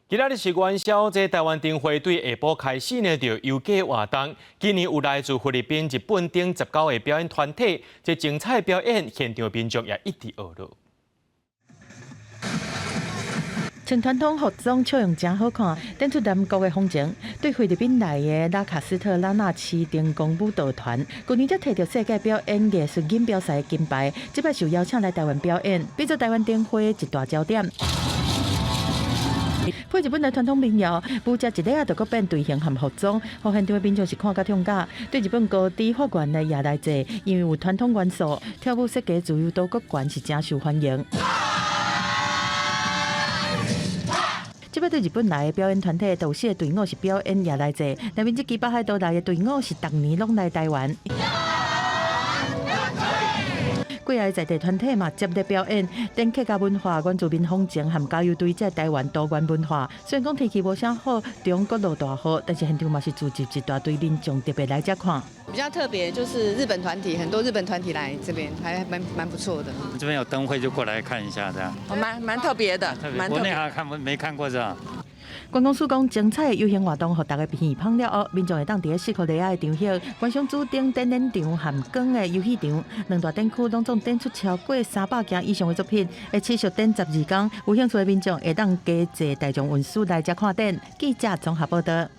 今仔日是元宵，這台灣燈會對下晡開始呢，就遊街活動。今年有來自菲律賓、日本等19個表演團體，這精彩表演，現場民眾也一直學囉。穿傳統服裝，笑容誠好看，展出南國的風情。對菲律賓來的拉卡斯特拉納市燈光舞蹈團，舊年才提著世界表演藝術錦標賽的金牌，這擺受邀請來台灣表演，變做台灣燈會一大焦點。配日本的傳統民謠，舞者一下仔就閣變隊形和服裝，予現場的民眾是看甲痛甲。對日本高知發源的耶誕節，因為有傳統元素，跳舞設計自由度閣懸，是誠受歡迎。這擺對日本來的表演團體，都有四個隊伍是表演耶誕節。內面這支北海道來的隊伍是逐年攏來台灣。幾个在地團體嘛接力表演，展客家文化、原住民風情和加油隊這台灣多元文化。雖然講天氣無啥好，中國落大雨，但是現場嘛是聚集一大堆民眾特別來遮看。比較特別就是日本團體，很多日本團體來這邊，還蠻不錯的。這邊有燈會就過來看一下，這樣。哦，蠻特別的，蠻特別。國內還看沒看過這樣。觀光署講，精彩的遊行活動，予大家鼻芳了後，民眾會當佇咧四箍犁仔的場域，觀賞主燈展演場和光的遊戲場，兩大展區攏總展出超過300件以上的作品，會持續展12工。有興趣的民眾會當加坐大眾運輸來遮看展。記者綜合報道。